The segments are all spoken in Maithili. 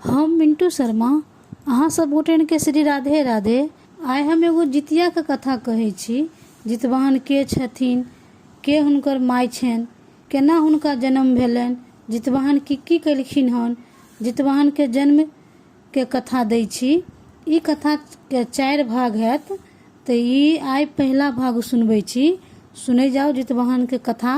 हम मिंटू शर्मा अहाँ सब गोटेनके श्री राधे राधे। आइ हम एगो जितियाके कथा कहै छी। जितवाहन के छथिन, के हुनकर माय छनि, केना हुनका जन्म भेलनि, जितवाहन की की केलखिन हन, जितवाहनके जन्मके कथा दै छी। ई कथाके 4 भाग हैत, तऽ ई आइ पहिला भाग सुनबै छी। सुनै जाउ जितवाहनके कथा।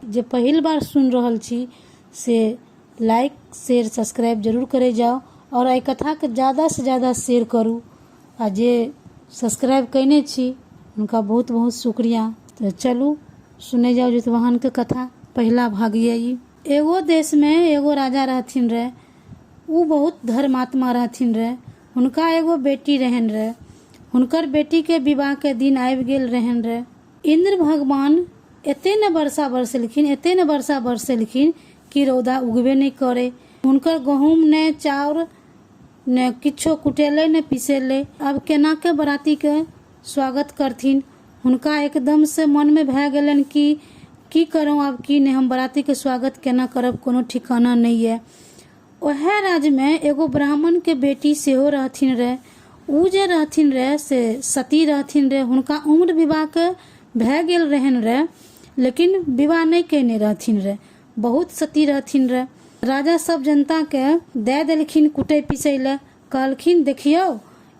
जे पहिल बार सुनि रहल छी से लाइक शेयर सब्सक्राइब जरूर करै जाउ आओर एहि कथाके ज्यादासँ ज्यादा शेयर करू आ जे सब्सक्राइब कयने छी हुनका बहुत बहुत शुक्रिया। तऽ चलू सुनै जाउ जितवाहनके कथा, पहिला भाग यऽ ई। एगो देशमे एगो राजा रहथिन रहे, ओ बहुत धर्मात्मा रहथिन रहे। हुनका एगो बेटी रहनि रहे। हुनकर बेटीके विवाहके दिन आबि गेल रहनि रहे। इन्द्र भगवान एते ने वर्षा बरसेलखिन, एते ने वर्षा बरसेलखिन कि रौदा उगबे नहि करै। हुनकर गहूँम ने चाउर ने किछो कुटेलै ने पिसेलै। आब केनाके बरातीके स्वागत करथिन? हुनका एकदमसँ मनमे भए गेलनि कि की करू आब की नहि, हम बरातीके स्वागत केना करब, कोनो ठिकाना नहि यऽ। ओएह राज्यमे एगो ब्राह्मणके बेटी सेहो रहथिन रहे। ओ जे रहथिन रहे से सती रहथिन रहे। हुनका उम्र विवाहके भए गेल रहनि रहे, लेकिन विवाह नहि कयने रहथिन रहे, बहुत सती रहथिन रहे। राजा सब जनताके दए देलखिन कुटै पिसै लए। कहलखिन देखियौ,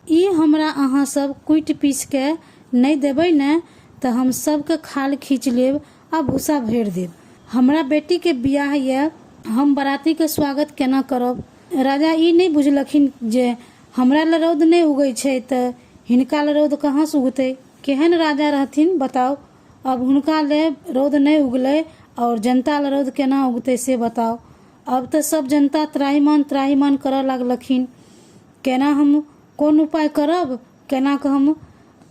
ई हमरा अहाँ सब कुटि पीसिके नहि देबै ने तऽ हम सबके खाल खींच लेब आ भूसा भरि देब। हमरा बेटीके बियाह यऽ, हम बरातीके स्वागत केना करब? राजा ई नहि बुझलखिन जे हमरा लए रौद नहि उगै छै तऽ हिनका लए रौद कहाँसँ उगतै? केहन राजा रहथिन बताउ? आब हुनका लए रौद नहि उगलै आओर जनता लए रौद केना उगतै से बताउ? आब तऽ सब जनता त्राहिमान त्राहिमान करऽ लागलखिन। केना हम कोन उपाय करब, केना कऽ हम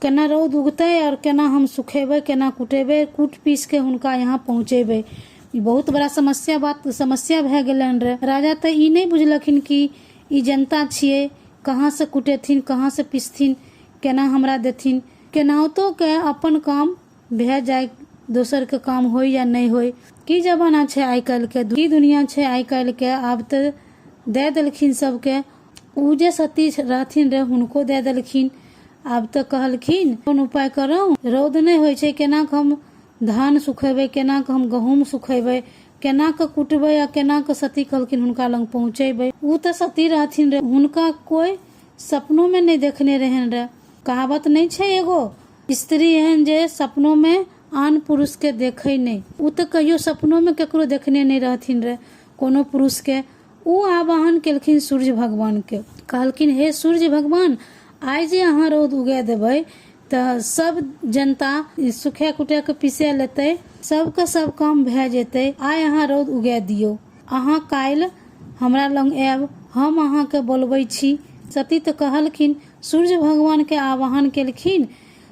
केना रौद उगतै आओर केना हम सुखेबै, केना कुटेबै, कूट पीस के हुनका यहाँ पहुँचेबै। ई बहुत बड़ा समस्या बात समस्या भए गेलनि रहे। राजा तऽ ई नहि बुझलखिन कि ई जनता छियै, कहाँसँ कुटेथिन, कहाँसँ पिसथिन, केना हमरा देथिन। केनाहितो के अपन काम भए जाय, दोसरके काम होइ या नहि होइ। की जमाना छै आइ काल्हिके, की दुनिया छै आइ काल्हिके। आब तऽ दए देलखिन सबके। ओ जे सती रहथिन रहे हुनको दए देलखिन। आब तऽ कहलखिन कोन उपाय करू, रौद नहि होइ छै, केना कऽ हम धान सुखेबै, केना कऽ हम गहूँम सुखेबै, केना कऽ कुटबै आ केना कऽ सती कहलखिन हुनका लग पहुँचेबै। ओ तऽ सती रहथिन रहे, हुनका कोइ सपनोमे नहि देखने रहनि रहे। कहावत नहि छै एगो, स्त्री एहन जे सपनोमे आन पुरुषके देखै नहि। ओ तऽ कहियो सपनोमे ककरो देखने नहि रहथिन रहे कोनो पुरुषके। ओ आवाहन केलखिन सूर्य भगवानके, कहलखिन हे सूर्य भगवान, आइ जे अहाँ रौद उगा देबै तऽ सब जनता सुखा कुटा के पिसा लेतै, सबके सब काम भए जेतै। आइ अहाँ रौद उगा दियौ, अहाँ काल्हि हमरा लग आयब, हम अहाँके बोलबै छी। सती तऽ कहलखिन, सूर्य भगवानके आवाहन केलखिन,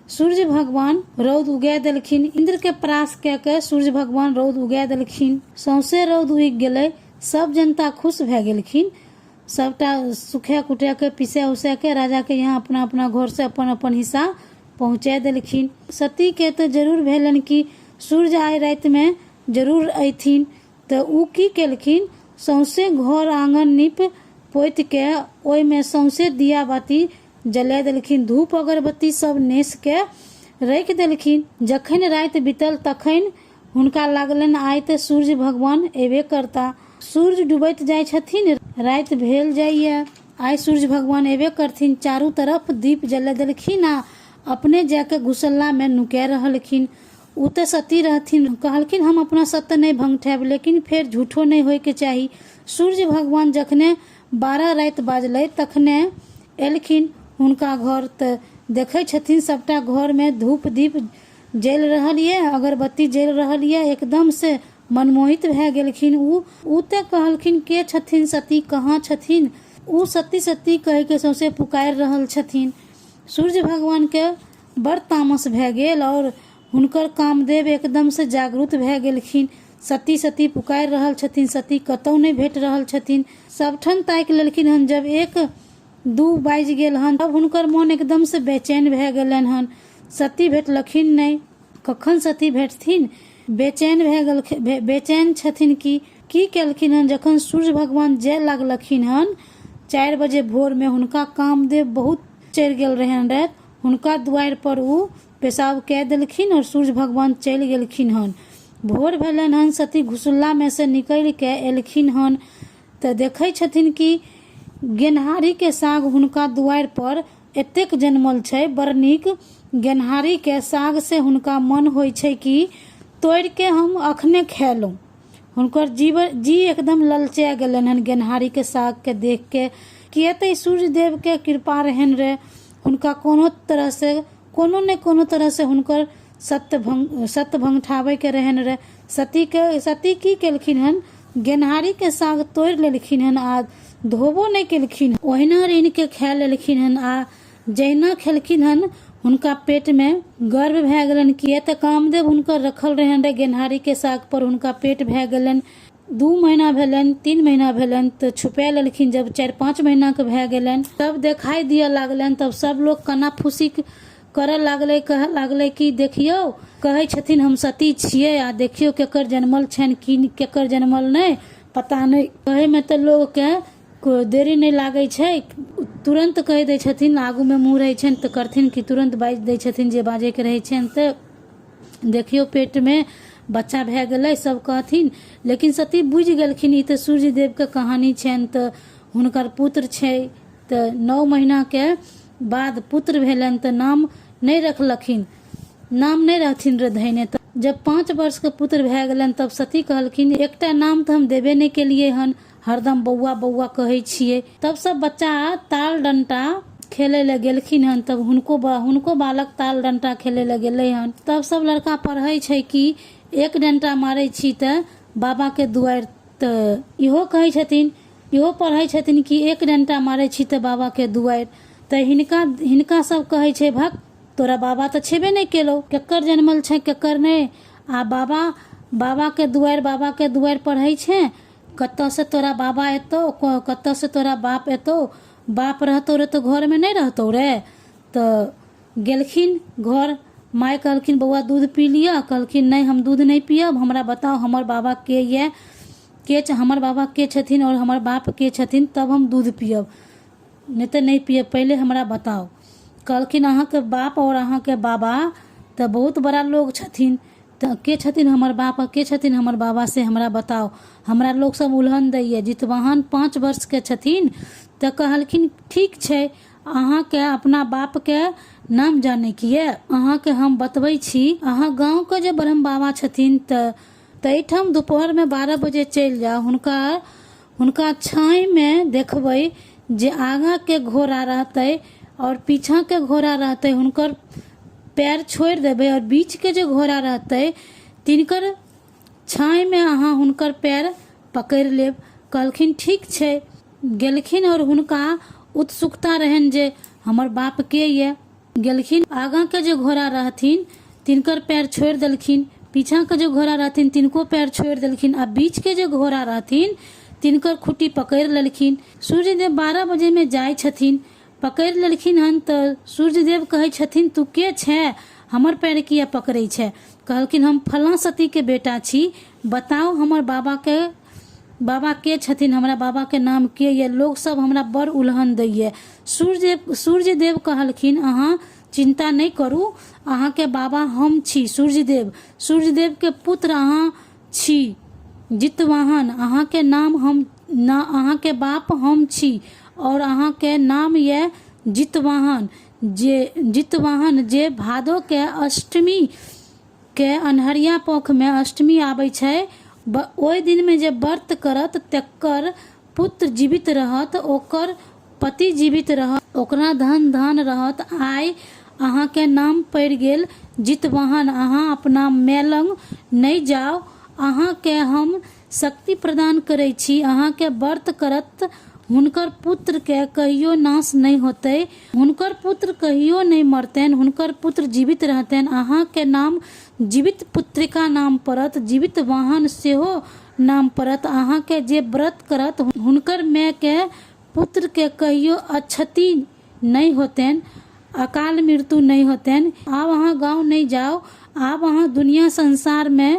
सूर्य भगवान रौद उगा देलखिन। इन्द्र के परास कए के सूर्य भगवान रौद उगा देलखिन। सौंसे रौद उगि गेलै, सब जनता खुश भए गेलखिन। सबटा सुखा कुटा के पिसा उसा के राजा के यहाँ अपना अपना घर से अपन अपन हिस्सा पहुँचा देलखिन। सती के तऽ जरूर भेलनि कि सूर्य आइ रातिमे जरूर अयथिन। तऽ ओ की केलखिन, सौंसे घर आङन नीप पोति के ओहिमे सौंसे दिया बाती जला देलखिन, धूप अगरबत्ती सब नेस के राखि देलखिन। जखन राति बीतल तखन हुनका लागलनि आइ तऽ सूर्य भगवान अयबे करता। सूर्य डूबैत जाइ छथिन, राति भेल जाइए, आइ सूर्य भगवान अयबे करथिन। चारू तरफ दीप जला देलखिन आ अपने जाके घुसल्लामे नुका रहलखिन। ओ तऽ सती रहथिन, कहलखिन हम अपना सत्य नहि भंगठायब, लेकिन फेर झूठो नहि होइके चाही। सूर्य भगवान जखने 12 राति बाजलै तखने एलखिन हुनका घर। तऽ देखै छथिन सबटा घरमे धूप दीप जलि रहल यऽ, अगरबत्ती जलि रहल यऽ। एकदम से मनमोहित भए गेलखिन ओ। ओ तऽ कहलखिन के छथिन सती, कहाँ छथिन? ओ सती सती कहिके सौंसे पुकारि रहल छथिन। सूर्य भगवानके बड़ तामस भए गेल आओर हुनकर कामदेव एकदम से जागृत भए गेलखिन। सती सती पुकारि रहल छथिन, सती कतौ नहि भेट रहल छथिन। सबठाम ताकि लेलखिन हन। जब 1-2 बाजि गेल हन तब हुनकर मन एकदम से बेचैन भए गेलनि हन। सती भेटलखिन नहि, कखन सती भेटथिन? बेचैन भए गेल, बेचैन छथिन। कि की केलखिन हन, जखन सूर्य भगवान जाय लागलखिन हन 4 बजे भोरमे हुनका कामदेव बहुत चढ़ि गेल रहनि राति, हुनका दुआरि पर ओ पेशाब कए देलखिन आओर सूर्य भगवान चलि गेलखिन हन। भोर भेलनि हन, सती घुसुल्लामे से निकलि के एलखिन हन तऽ देखै छथिन कि गेन्हारीके साग हुनका दुआरि पर एतेक जनमल छै, बड़ नीक गेन्हारीके साग से हुनका मन होइ छै कि तोड़िके हम अखने खा लूँ। हुनकर जी एकदम ललचा गेलनि हन गेन्हारीके सागके देखके, किए तऽ ई सूर्यदेवके कृपा रहनि रे, हुनका कोनो तरहसँ कोनो ने कोनो तरहसँ हुनकर सत्य भंगठाबैके रहनि रे। सती की केलखिन हन, गेन्हारीके साग तोड़ि लेलखिन हन आ धोबो नहि केलखिन, ओहिना रान्हिके खा लेलखिन हन आ जहिना खेलखिन हन हुनका पेटमे गर्भ भए गेलनि, किए तऽ कामदेव हुनकर रखल रहनि रे गेन्हारीके साग पर हुनका पेट भए गेलनि। 2 महीना भेलनि, 3 महीना भेलनि तऽ छुपा लेलखिन। जब 4-5 महीनाके भए गेलनि तब देखाइ दिअ लागलनि, तब सब लोक कना फूसी करऽ लागलै, कहऽ लागलै कि देखियौ कहै छथिन हम सती छियै आ देखियौ केकर जनमल छनि कि केकर जनमल नहि पता नहि। कहैमे तऽ लोकके देरी नहि लागै छै, तुरन्त कहि दै छथिन, आगूमे मुँह रहै छनि तऽ करथिन कि तुरन्त बाजि दै छथिन जे बाजैके रहै छनि। तऽ देखियौ पेटमे बच्चा भए गेलै सब कहथिन, लेकिन सती बुझि गेलखिन ई तऽ सूर्यदेवके कहानी छनि, तऽ हुनकर पुत्र छै। तऽ 9 महीनाके बाद पुत्र भेलनि तऽ नाम नहि रखलखिन, नाम नहि रहथिन रे धैने। तऽ जब 5 वर्षके पुत्र भए गेलनि तब सती कहलखिन एकटा नाम तऽ हम देबे नहि केलियै हन, हरदम बौआ बौआ कहै छियै। तब सब बच्चा ताल डंटा खेलै लए गेलखिन हन, तब हुनको बालक ताल डंटा खेलै लए गेलै हन। तब सब लड़का पढ़ै छै कि एक डंटा मारै छी तऽ बाबाके दुआरि, तऽ इहो कहै छथिन, इहो पढ़ै छथिन कि एक डंटा मारै छी तऽ बाबाके दुआरि। तऽ हिनका सब कहै छै भक तोरा बाबा तऽ छेबे नहि केलौ, केकर जनमल छै केकर नहि, आ बाबाके दुआरि, बाबाके दुआरि पढ़ै छै, कतऽसँ तोरा बाबा एतौ, कतऽसँ तोरा बाप एतौ, बाप रहतौ रे तऽ घरमे नहि रहतौ रे। तऽ गेलखिन घर, माय कहलखिन बौआ दूध पी लिअ, कहलखिन नहि हम दूध नहि पियब, हमरा बताउ हमर बाबा के यऽ, के हमर बाबा के छथिन आओर हमर बाप के छथिन, तब हम दूध पियब, नहि तऽ नहि पियब, पहिले हमरा बताउ। कहलखिन अहाँके बाप आओर अहाँके बाबा तऽ बहुत बड़ा लोग छथिन, तऽ के छथिन हमर बाप आ के छथिन हमर बाबा से हमरा बताउ, हमरा लोक सब उलहन दैए। जितवाहन 5 वर्षके छथिन तऽ कहलखिन ठीक छै, अहाँके अपना बापके नाम जानैके यऽ, अहाँके हम बतबै छी, अहाँ गाँवके जे ब्रह्म बाबा छथिन तऽ एहिठाम दुपहरमे 12 बजे चलि जाउ, हुनका छाँहमे देखबै जे आगाँके घोड़ा रहतै आओर पीछाँके घोड़ा रहतै, हुनकर पैर छोड़ि देबै आओर बीचके जे घोड़ा रहतै तिनकर छाँहमे अहाँ हुनकर पैर पकड़ि लेब। कहलखिन ठीक छै। गेलखिन आओर हुनका उत्सुकता रहनि जे हमर बाप के यऽ। गेलखिन, आगाँके जे घोड़ा रहथिन तिनकर पैर छोड़ि देलखिन, पीछाँके जे घोड़ा रहथिन तिनको पैर छोड़ि देलखिन आ बीचके जे घोड़ा रहथिन तिनकर खुट्टी पकड़ि लेलखिन। सूर्यदेव 12 बजेमे जाइ छथिन, पकड़ि लेलखिन हन तऽ सूर्यदेव कहै छथिन तू के छे, हमर पैर किया पकड़ै छे? कहलखिन हम फलाँ सतीके बेटा छी, बताउ हमर बाबा के छथिन, हमरा बाबाके नाम के यऽ, लोक सब हमरा बड़ उलहन दैए। सूर्यदेव कहलखिन अहाँ चिन्ता नहि करू, अहाँके बाबा हम छी सूर्यदेव, सूर्यदेवके पुत्र अहाँ छी जितवाहन, अहाँके नाम हम ना, अहाँके बाप हम छी और अहाँके नाम यऽ जितवाहन, जे जितवाहन जे भादो के अष्टमी के अन्हरिया पखमे अष्टमी आबै छै, ओहि दिनमे जे व्रत करत तकर पुत्र जीवित रहत, ओकर पति जीवित रहत, ओकरा धन धान रहत। आइ अहाँके नाम पड़ि गेल जितवाहन, अहाँ अपना माय लग नहि जाउ, अहाँके हम शक्ति प्रदान करै छी, अहाँके व्रत करत हुनकर पुत्रके कहियो नाश नहि होतै, हुनकर पुत्र कहियो नहि मरतनि, हुनकर पुत्र जीवित रहतनि, अहाँके नाम जीवित पुत्रिका नाम पड़त, जीवित वाहन सेहो नाम पड़त, अहाँके जे व्रत करत हुनकर मायके पुत्रके कहियो अक्षति नहि होतनि, अकाल मृत्यु नहि होतनि। आब अहाँ गाँव नहि जाउ, आब अहाँ दुनिया संसारमे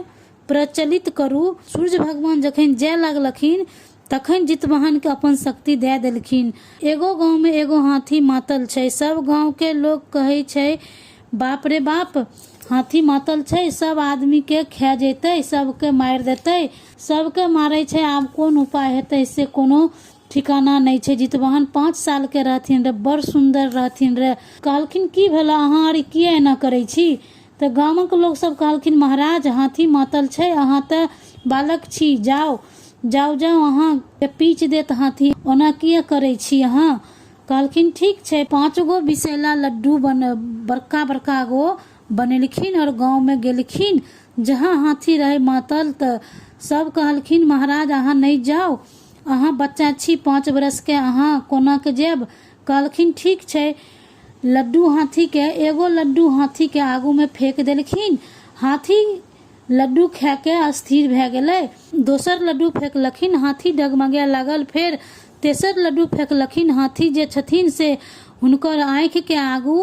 प्रचलित करू। सूर्य भगवान जखन जाय लागलखिन तखन जितवाहनके अपन शक्ति दए देलखिन। एगो गाँवमे एगो हाथी मातल छै। सब गाँवके लोक कहै छै, बाप रे बाप, हाथी मातल छै, सब आदमीके खा जेतै, सबके मारि देतै। सबके मारै छै, आब कोन उपाय हेतै से कोनो ठिकाना नहि छै। जितवाहन 5 सालके रहथिन रे, बड़ सुन्दर रहथिन रे। कहलखिन, की भेलै, अहाँ आर किए एना करै छी? तऽ गामक लोक सब कहलखिन, महाराज, हाथी मातल छै, अहाँ तऽ बालक छी, जाउ जाउ जाउ, अहाँ पीच देत हाथी, ओना किए करै छी अहाँ? कहलखिन, ठीक छै। 5 गो विषैला लड्डू बन बड़का बड़का गो बनेलखिन आओर गाँवमे गेलखिन जहाँ हाथी रहै मातल। तऽ सब कहलखिन, महाराज, अहाँ नहि जाउ, अहाँ बच्चा छी 5 बरसके, अहाँ कोना के जायब? कहलखिन, ठीक छै। लड्डू हाथीके, एगो लड्डू हाथीके आगूमे फेंक देलखिन। हाथी लड्डू खाके अस्थिर भए गेलै। दोसर लड्डू फेंकलखिन, हाथी डगमगाए लागल। फेर तेसर लड्डू फेंकलखिन, हाथी जे छथिन से हुनकर आँखिके आगू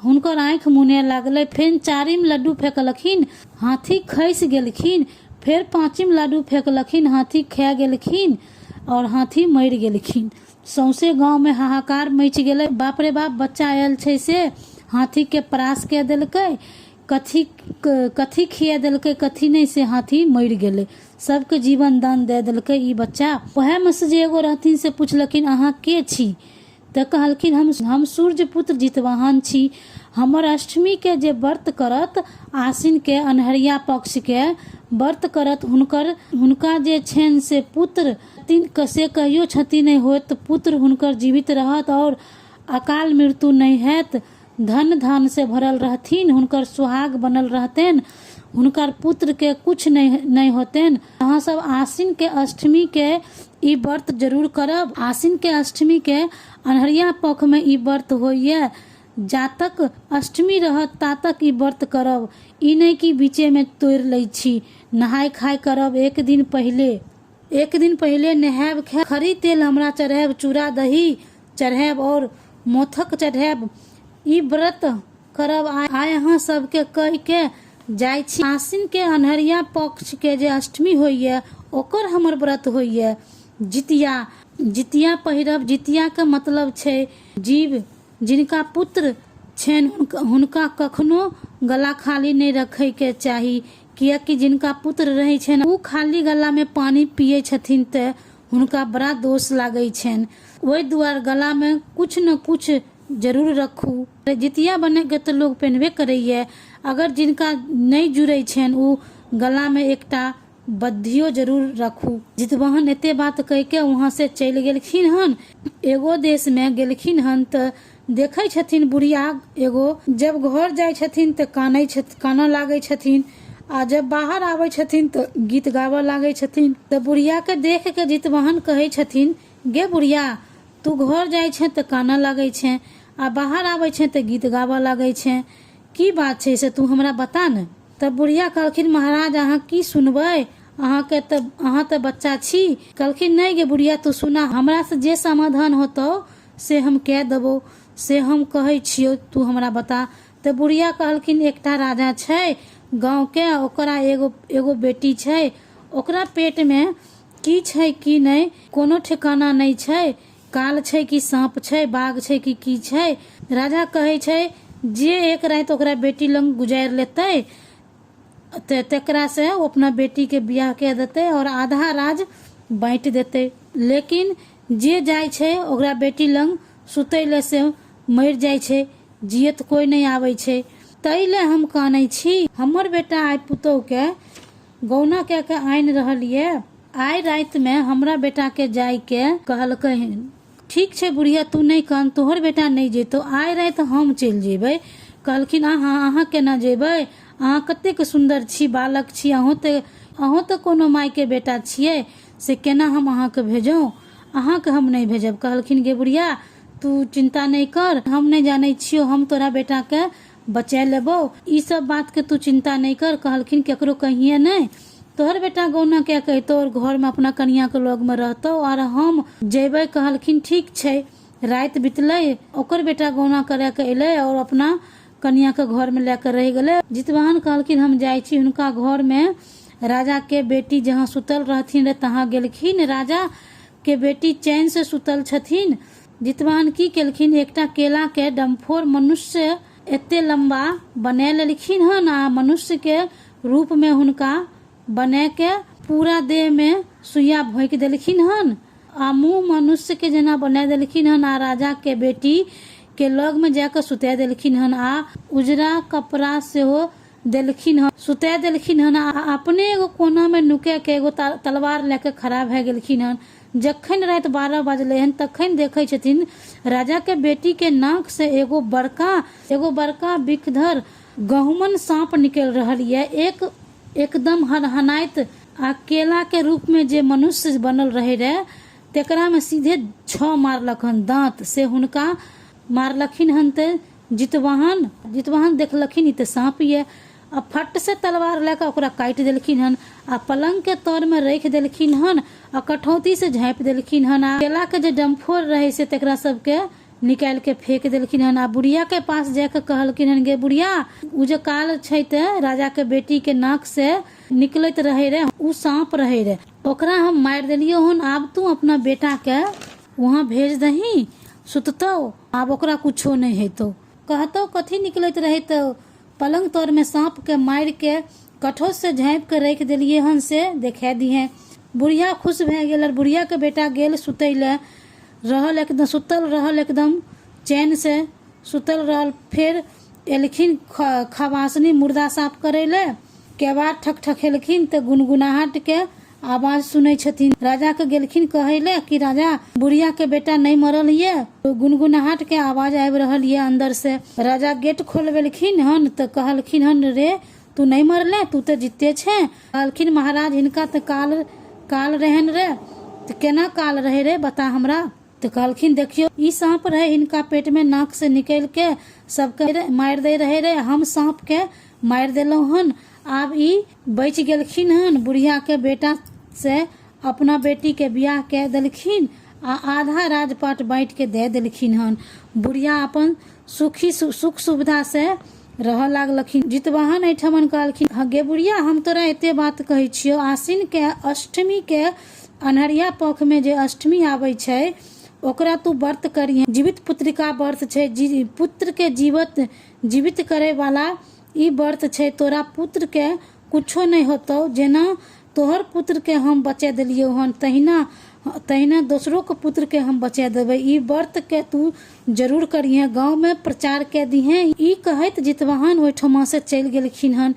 हुनकर आँखि मुने लागलै। फेर चारिम लड्डू फेंकलखिन, हाथी खसि गेलखिन। फेर पाँचिम लड्डू फेंकलखिन, हाथी खा गेलखिन आओर हाथी मरि गेलखिन। सौंसे गाँवमे हाहाकार मचि गेलै। बाप रे बाप, बच्चा आयल छै से हाथीके परास कए देलकै, कथी कथी खिया देलकै कथी नहि, से हाथी मरि गेलै। सबके जीवन दान दए देलकै ई बच्चा। ओएहमे से जे एगो रहथिन से पुछलखिन, अहाँ के छी? तऽ कहलखिन, हम सूर्य पुत्र जितवाहन छी। हमर अष्टमीके जे व्रत करत, आश्विनके अन्हरिया पक्षके व्रत करत, हुनका जे छनि से पुत्र से कहियो क्षति नहि होयत, पुत्र हुनकर जीवित रहत आओर अकाल मृत्यु नहि हैत, धन धान से भरल रहथिन, हुनकर सुहाग बनल रहतनि, हुनकर पुत्रके कुछ नहि होतनि। अहाँ सब आश्विनके अष्टमीके ई व्रत जरूर करब। आश्विनके अष्टमीके अन्हरिया पखमे ई व्रत होइए। जातक अष्टमी रहत तातक ई व्रत करब, ई नहि कि बीचेमे तोड़ि लै छी। नहाय खाय करब एक दिन पहिले, एक दिन पहिले नहायब खायब, खरी तेल हमरा चढ़ायब, चूड़ा दही चढ़ायब आओर मोथक चढ़ायब। ई व्रत करब। आइ अहाँ सबके कहि के जाइ छी, आश्विन के अन्हरिया पक्ष के जे अष्टमी होइए ओकर हमर व्रत होइए। जितिया, जितिया पहिरब। जितिया के मतलब छै जीव, जिनका पुत्र छनि हुनका कखनो गला खाली नहि रखैके चाही, कियाकि जिनका पुत्र रहै छनि ओ खाली गलामे पानि पियै छथिन तऽ हुनका बड़ा दोष लागै छनि। ओहि दुआरे गलामे किछु ने किछु जरूर रखू। जितिया बनैके तऽ लोक पेन्हबे करैए, अगर जिनका नहि जुड़ै छनि ओ गलामे एकटा बद्धियो जरूर रखू। जितवाहन एते बात कहिके वहाँ से चलि गेलखिन हन। एगो देशमे गेलखिन हन तऽ देखै छथिन बुढ़िया एगो जब घर जाइ छथिन तऽ कानै छथि, कानऽ लागै छथिन, आ जब बाहर आबै छथिन तऽ गीत गाबऽ लागै छथिन। तऽ बुढ़ियाके देख के जितवाहन कहै छथिन, गे बुढ़िया, तू घर जाइ छें तऽ कानऽ लागै छें आ बाहर आबै छें तऽ गीत गाबऽ लागै छें, की बात छै से तू हमरा बता ने। तब बुढ़िया कहलखिन, महाराज, अहाँ की सुनबै, अहाँके तऽ अहाँ तऽ बच्चा छी। कहलखिन, नहि गे बुढ़िया, तू सुना, हमरासँ जे समाधान होतौ से हम कए देबौ, से हम कहै छियौ, तू हमरा बता। तऽ बुढ़िया कहलखिन, एकटा राजा छै गाँवके, ओकरा एगो एगो बेटी छै, ओकरा पेटमे की छै की नहि कोनो ठिकाना नहि छै, काल छै कि साँप छै, बाघ छै कि की छै। राजा कहै छै जे एक राति ओकरा बेटी लग गुजारि लेतै तऽ तकरासँ ओ अपना बेटीके बियाह कए देतै आओर आधा राज बाँटि देतै। लेकिन जे जाइ छै ओकरा बेटी लग सुतै लए से मरि जाइ छै, जियत कोइ नहि आबै छै। ताहि लए हम कानै छी। हमर बेटा आइ पुतोहुके गौना कए कऽ आनि रहल यऽ। आइ रातिमे हमरा बेटाके जाइके कहलकै हन। ठीक छै बुढ़िया, तू नहि कान, तोहर बेटा नहि जेतौ, आइ राति हम चलि जेबै। कहलखिन, अहाँ अहाँ केना जेबै? अहाँ कतेक सुन्दर छी, बालक छी, अहूँ तऽ कोनो मायके बेटा छियै, से केना हम अहाँके भेजौं? अहाँके हम नहि भेजब। कहलखिन, गे बुढ़िया, तू चिन्ता नहि कर, हम नहि जानै छियौ, हम तोरा बेटाके बचा लेबौ, ई सब बातके तू चिन्ता नहि कर। कहलखिन, केकरो कहिए नहि, तोहर बेटा गौना कए के अयतौ और घरमे अपना कनियाके लगमे रहतौ आर हम जेबै। कहलखिन, ठीक छै। राति बितलै, ओकर बेटा गौना करय के एलै और अपना कनियाके घरमे लए कऽ रहि गेलै। जितवाहन कहलखिन, हम जाइ छी हुनका घरमे। राजाके बेटी जहाँ सुतल रहथिन रहे तहाँ गेलखिन। राजा के बेटी चैन से सुतल छथिन। जितवाहन की केलखिन, एकटा केला के डमफोर मनुष्य एते लम्बा बना लेलखिन हन आ मनुष्य के रूप में हुनका बना के पूरा देह में सुइया भोंकि देलखिन हन आ मुंह मनुष्य के जेना बना देलखिन हन आ राजा के बेटी के लग में जाके सुता देलखिन हन आ उजरा कपड़ा सेहो देलखिन हन, सुता देलखिन हन आ अपने एगो कोना में नुके के एगो तलवार लए के खड़ा भए गेलखिन हन। जखन राति 12 बजलै हन तखन देखै छथिन राजा के बेटी के नाक से एगो बड़का बिखधर गहुमन साँप निकलि रहल यऽ, एक एकदम हनहनाइत आ केला के रूप में जे मनुष्य बनल रहे रहे तेकरा में सीधे छह मारलक हन दांत से हुनका मारलखिन हन। ते जितवाहन देखलखिन ई तऽ साँप यऽ आ फट से तलवार लए कऽ ओकरा काटि देलखिन हन आ पलंग के तर में राखि देलखिन हन आ कठौती से झाँपि देलखिन हन आ केला के जे डमफोर रहे से तेकरा सबके निकालि के फेंक देलखिन हन आ बुढ़िया के पास जाके कहलखिन हन, गे बुढ़िया, उ जे काल छै ते राजा के बेटी के नाक से निकलैत रहे रे उ साँप रहे रे, ओकरा हम मारि देलियो हन, आब तू अपना बेटा के वहाँ भेज दही, सुततौ, आब ओकरा कुछो नहि हेतौ। कहतौ कथी निकलैत रहे तऽ पलंग तर में साँप के मारि के कठौत से झाँपि के राखि देलियै हन से देखा दिहे। बुढ़िया खुश भए गेल और बुढ़िया के बेटा गेल सुतै लए, रहल एकदम सुतल रहल, एकदम चैन से सुतल रहल। फेर एलखिन खवासनी मुर्दा साफ करै लए, केबाड़ ठकठकेलखिन तऽ गुनगुनाहट के आवाज सुनै छथिन। राजा के गेलखिन कहै लए कि राजा, बुढ़िया के बेटा नहि मरल ये, गुनगुनाहट के आवाज आबि रहल ये अंदर से। राजा गेट खोलबेलखिन हन तऽ कहलखिन हन, रे तू नहि मरले, तू तऽ जिते छे। कहलखिन महाराज, हिनका तऽ काल रहन रे। तऽ केना काल रहे रे, बता हमरा। तऽ कहलखिन देखियौ ई साँप रहे हिनका पेट में, नाक से निकलि के सबके मारि दै रहे रे, हम साँप के मारि देलहुँ हन, आब ई बचि गेलखिन हन। बुढ़िया के बेटा से अपना बेटी के बियाह कए देलखिन आ आधा राजपाट बाँटि के दे देलखिन हन। बुढ़िया अपन सुखी सुख सुविधा से रहऽ लागलखिन। जितवाहन एहिठमन कहलखिन, हँ गे बुढ़िया, हम तोरा एते बात कहै छियौ, आसिन के अष्टमी के अन्हरिया पख में जे अष्टमी आबै छै ओकरा तू व्रत करिहे, जीवित पुत्रिका व्रत छै, पुत्र के जीवित करे वाला ई व्रत छै, तोरा पुत्र के कुछो नहि होतौ, जेना तोहर पुत्र के हम बचा देलियौ हन तहिना दोसरो के पुत्र के हम बचा देबै, ई व्रत के तू जरूर करिहे, गाँव में प्रचार के दिहे। ई कहैत जितवाहन ओहिठमा से चलि गेलखिन हन।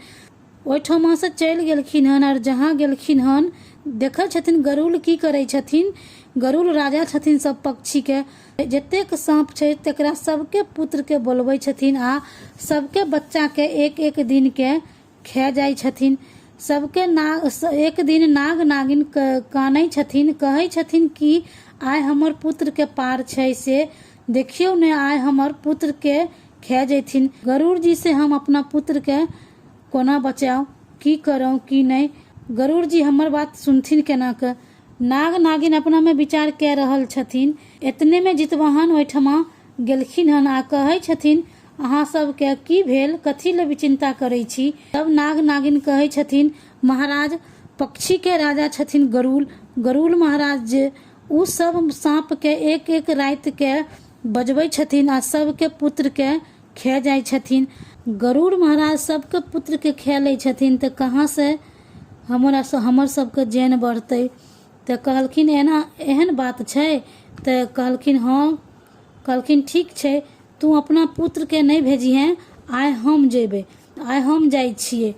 ओहिठमा से चलि गेलखिन हन और जहाँ गेलखिन हन देखै छथिन गरुड़ की करै छथिन। गरुड़ राजा छथिन सब पक्षी के, जतेक साँप छै तकरा सबके पुत्र के बोलबै छथिन आ सबके बच्चा के एक एक दिन के खा जाइ छथिन। सबके नाग एक दिन नाग नागिन कानै छथिन, कहै छथिन कि आइ हमर पुत्र के पार छै से देखियौ ने, आइ हमर पुत्र के खा जैथिन, गरुड़ जी से हम अपना पुत्र के कोना बचाउ, की करौ की नहि, गरुड़ जी हमर बात सुनथिन केना के। नाग नागिन अपना में विचार कए रहल छथिन। एतने में जितवाहन ओहिठमा गेलखिन हन आ कहै छथिन, अहाँ सबके की भेल, कथी लए चिंता करै छी। तब नाग नागिन कहै छथिन, महाराज, पक्षी के राजा छथिन गरुड़, गरुड़ महाराज जे उ सब साँप के एक एक राति के बजबै छथिन आ सबके पुत्र के खा जाइ छथिन। गरुड़ महाराज सबके पुत्र के खा लै छथिन तऽ कहाँ से हमर सबके जैन बढ़तै। तऽ कहलखिन एना एहन बात छै। तऽ कहलखिन हँ। कहलखिन ठीक छै, तू अपना पुत्र के नहि भेजिहें, आइ हम जेबै, आइ हम जाइ छियै।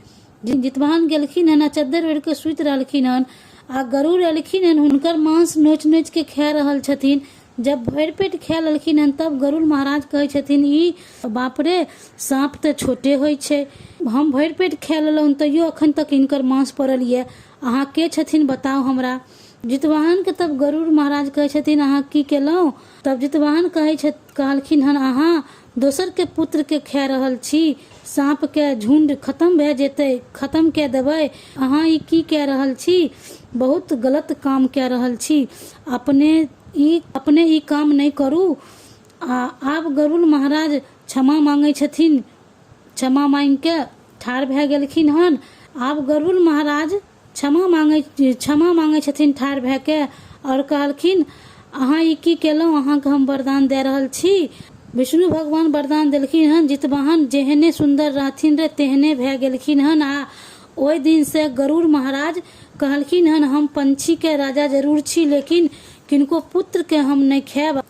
जितवाहन गेलखिन हन आ चद्दर ओढ़ि के सुति रहलखिन हन आ गरुड़ एलखिन हन, हुनकर मांस नोचि नोचि के खा रहल छथिन। जब भरि पेट खा लेलखिन हन तब गरुड़ महाराज कहै छथिन, ई बाप रे, साँप तऽ छोटे होइ छै, हम भरि पेट खा लेलहुँ तैयो अखन तक हिनकर मांस पड़ल यऽ, अहाँ के छथिन बताउ हमरा। जितवाहन के तब गरुड़ महाराज कहै छथिन, अहाँ की केलहुँ। तब जितवाहन कहै छथि कहलखिन हन, अहाँ दोसर के पुत्र के खा रहल छी, साँप के झुंड खत्म भए जेतै, खत्म कए देबै, अहाँ ई की कए रहल छी, बहुत गलत काम कए रहल छी, अपने ई काम नहि करू। आ आब गरुड़ महाराज क्षमा मांगै छथिन, क्षमा मांगि के ठाढ़ भए गेलखिन हन। आब गरुड़ महाराज क्षमा मांगै छथिन ठाढ़ भए के आओर कहलखिन अहाँ ई की केलहुँ अहाँके हम वरदान दए रहल छी विष्णु भगवान वरदान देलखिन हन जितवाहन जेहने सुन्दर रहथिन रे तेहने भए गेलखिन हन आ ओहि दिनसँ गरुड़ महाराज कहलखिन हन हम पंछीके राजा जरूर छी लेकिन किनको पुत्रके हम नहि खायब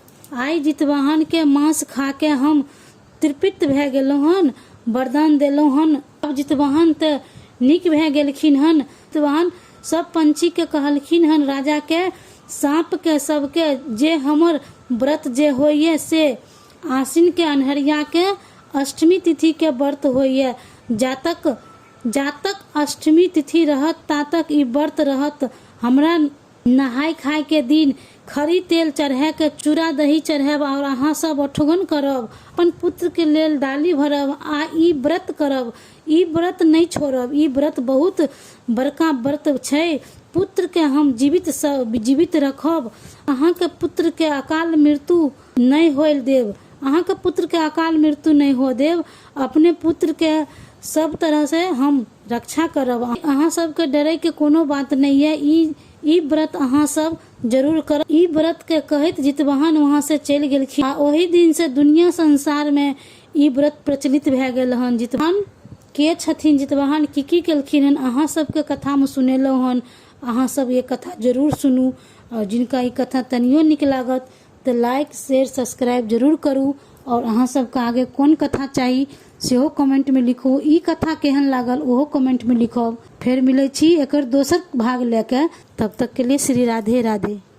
आइ जितवाहनके मांस खाके हम तृप्त भए गेलहुँ हन वरदान देलहुँ हन आब जितवाहन तऽ नीक भए गेलखिन हन जितवाहन सब पंछीके कहलखिन हन राजाके साँपके सबके जे हमर व्रत जे होइए से आश्विनके अन्हरियाके अष्टमी तिथिके व्रत होइए जातक जातक अष्टमी तिथि रहत तातक ई व्रत रहत हमरा नहाय खाय के दिन खरी तेल चढ़ा के चूड़ा दही चढ़ायब आओर अहाँ सब ओठगन करब अपन पुत्र के लेल डाली भरब आ ई व्रत करब ई व्रत नहि छोड़ब ई व्रत बहुत बड़का व्रत छै पुत्र के हम जीवित जीवित रखब अहाँके पुत्र के अकाल मृत्यु नहि होय देब अहाँके पुत्र के अकाल मृत्यु नहि हो देब अपने पुत्र के सब तरह से हम रक्षा करब अहाँ सबके डरैके कोनो बात नहि यऽ ई ई व्रत अहाँ सब जरूर करब ई व्रत के कहैत जितवाहन वहाँ से चलि गेलखिन आ ओहि दिन से दुनिया संसार में ई व्रत प्रचलित भए गेल हन जितवाहन के छथिन जितवाहन की की केलखिन हन अहाँ सबके कथामे सुनेलहुँ हन अहाँ सब ये कथा जरूर सुनू आओर जिनका ई कथा तनियो नीक लागत तऽ लाइक शेयर सब्सक्राइब जरूर करू आओर अहाँ सबके आगे कोन कथा चाही सेहो कमेंटमे लिखू ई कथा केहन लागल ओहो कमेंटमे लिखब फेर मिलै छी एकर दोसर भाग लए कऽ तब तकके लिए श्री राधे राधे।